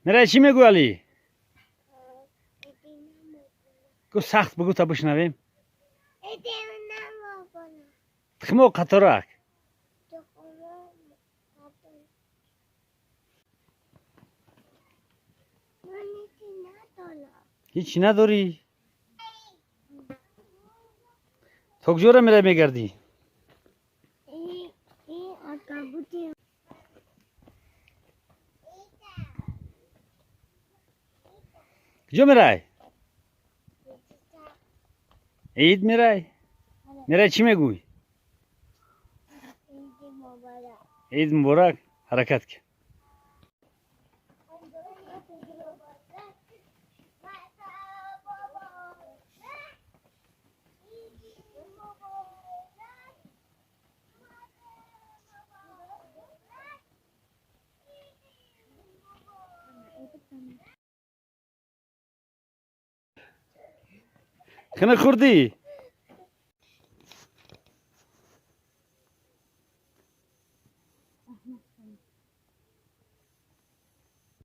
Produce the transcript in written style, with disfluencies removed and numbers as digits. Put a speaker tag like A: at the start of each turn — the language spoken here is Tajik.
A: Мерай, чӣ мегӯй, Алӣ? Гӯ, сахт бигӯ, та бишнавем. Тухмо қаторак. Ҳичи надорӣ? То куҷора мерай, мегардӣ? Куҷо мерай? Ид мерай? Мерай, чӣ мегӯй? Ид муборак. Ҳаракат ки. Хина хӯрдӣ?